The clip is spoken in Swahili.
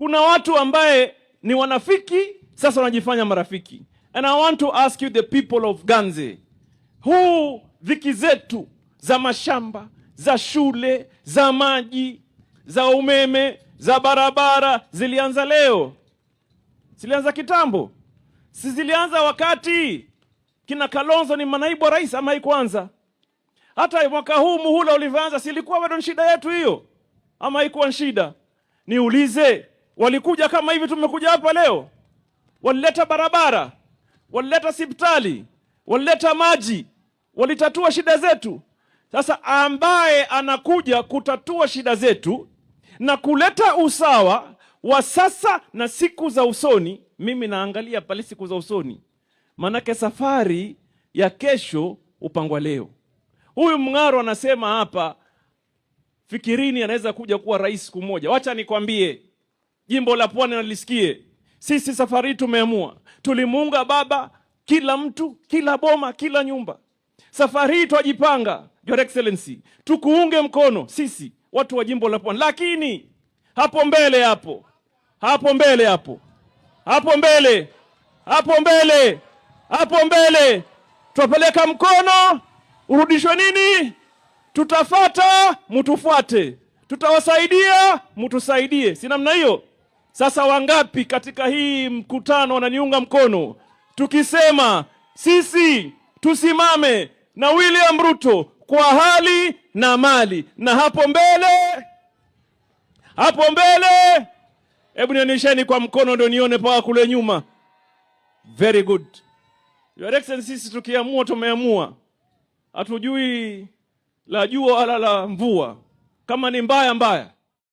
Kuna watu ambaye ni wanafiki, sasa wanajifanya marafiki. And I want to ask you, the people of Ganze, huu dhiki zetu za mashamba, za shule, za maji, za umeme, za barabara zilianza leo? Zilianza kitambo? Si zilianza wakati kina Kalonzo ni manaibu wa rais, ama haikuanza? Hata mwaka huu muhula ulivyoanza, silikuwa bado ni shida yetu hiyo, ama haikuwa shida? Niulize, walikuja kama hivi tumekuja hapa leo? Walileta barabara, walileta hospitali, walileta maji, walitatua shida zetu. Sasa ambaye anakuja kutatua shida zetu na kuleta usawa wa sasa na siku za usoni, mimi naangalia pale siku za usoni, manake safari ya kesho hupangwa leo. Huyu Mng'aro anasema hapa, fikirini anaweza kuja kuwa rais siku moja. Wacha nikwambie, jimbo la Pwani nalisikie, sisi safari tumeamua, tulimuunga baba, kila mtu, kila boma, kila nyumba. Safari hii twajipanga, Your Excellency, tukuunge mkono sisi watu wa jimbo la Pwani, lakini hapo mbele hapo, hapo mbele hapo, hapo mbele, hapo mbele, hapo mbele twapeleka mkono urudishwe nini? Tutafata, mutufuate, tutawasaidia, mutusaidie, si namna hiyo? Sasa wangapi katika hii mkutano wananiunga mkono tukisema sisi tusimame na William Ruto kwa hali na mali, na hapo mbele, hebu nionyesheni kwa mkono ndio nione pawa kule nyuma. Very good. Your Excellency, sisi tukiamua tumeamua, hatujui la jua wala la mvua. Kama ni mbaya mbaya.